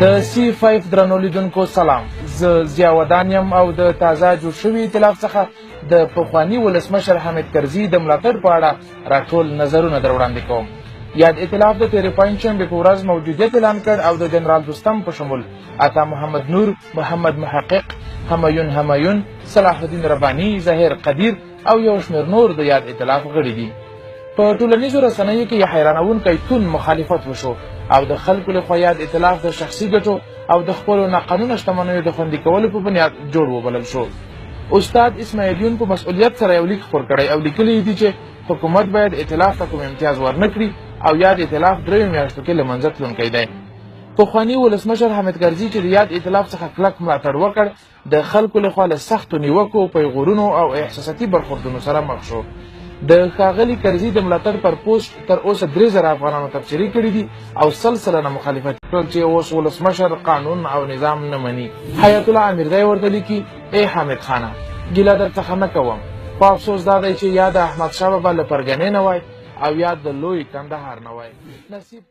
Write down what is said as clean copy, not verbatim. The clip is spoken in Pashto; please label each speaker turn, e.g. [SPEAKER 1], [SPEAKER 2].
[SPEAKER 1] د سی 5 درنو لیدونکو سلام، زه ضیا ودان یم او د تازه جوړ شوي ائتلاف څخه د پخواني ولسمشر حامد کرزي د ملاتړ په اړه راټول نظرونه در وړاندې کوم. یاد ائتلاف د تېرې پنجشنبې په ورځ موجودیت اعلان کړ او د جنرال دوستم په شمول عطا محمد نور، محمد محقق، همایون همایون، صلاح الدین رباني، ظاهر قدیر او یو شمېر نور د یاد ائتلاف غړي دي. په ټولنیزو رسنیو کې یې حیرانوونکی تون مخالفت وشو او د خلکو لخوا یاد ائتلاف د شخصي ګټو او د خپلو ناقانونه شتمنیو د خوندي کولو په بنیاد جوړ وبلل شو. استاد اسماعیلیون په مسؤلیت سره یو لیک خپور کړی او لیکلي یې دي چې حکومت باید ائتلاف ته کوم امتیاز ورنه کړي او یاد ائتلاف دریو میاشتو کې له منځه تلونکی دی. پخواني ولسمشر حامد کرزي چې د یاد ائتلاف څخه کلک ملاتړ وکړ، د خلکو لخوا له سختو نیوکو، پیغورونو او احساساتي برخوردونو سره مخ شو. د ښاغلي کرزي د ملاتړ پر پوسټ تر اوسه 3000 افغانانو تبصرې کړې دي او 100% مخالفت کړل چې اوس ولسمشر قانون او نظام نه مني. حیات الله امیرزی ورته لیکي: ای حامد خانه، ګیله در څخه نه کوم، خو افسوس دا دی چې یا د احمد شاه بابا له پرګنې نه وای او یا د لوی کندهار نه وای. نصیب.